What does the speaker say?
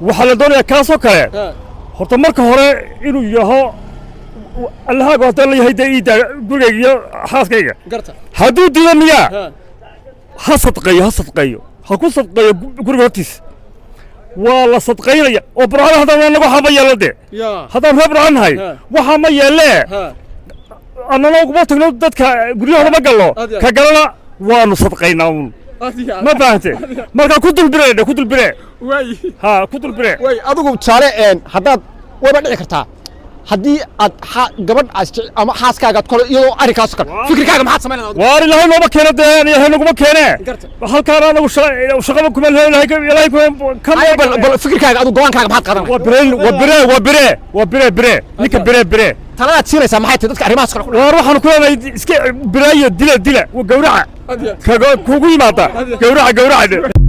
Waxaa la doonayaa kaasoo kale horta marka hore inuu yaho Allahaagu haddaan la yahay dee iidaa gurigayga iyo xaaskayga. Garta. Hadduu diido miyaa, ha sadqeeyo, ha sadqeeyo, ha ku sadqeeyo guriga hortiisa. Waa la sadqaynaya oo Burcada haddaan anagu waxaa ma yeello dee. Haddaan reer Burca nahay, waxaa ma yeellee. Annana uguma tagno dadka guryahooda, ma gallo. Aad iyo aad. Ka galana waanu sadqaynaa uun. Aad iyo aad. Ma fahamte? Marka ku dulbire dhe, ku dulbire. Waay. Ha ku dulbire. Waay, adigu tusaale haddaad wayba dhici kartaa haddii aad gabadh aad ama xaaskaaga aad kole iyadoo arrinkaas oo kale, fikirkaaga maxaad samaynaysaa adigu? Waar, Ilaahay nooma keeno dee, Ilaahay naguma keene. Garta. Halkaan anagu shaqaba kuma lehe. Ilaahay ka Ay, bal fikirkaaga adigu, go'aankaaga maxaad qaadanaysaa? Waa bire, waa bire, waa bire, waa bire, bire ninka, bire, bire. Taladaad siinaysaa maxay tahay dadka arrimahaas kale ku Waar, waxaanu ku leenahay iska bireeyo, dila, dila, waa gawraca kaga kugu yimaada, gawraca, gawraca.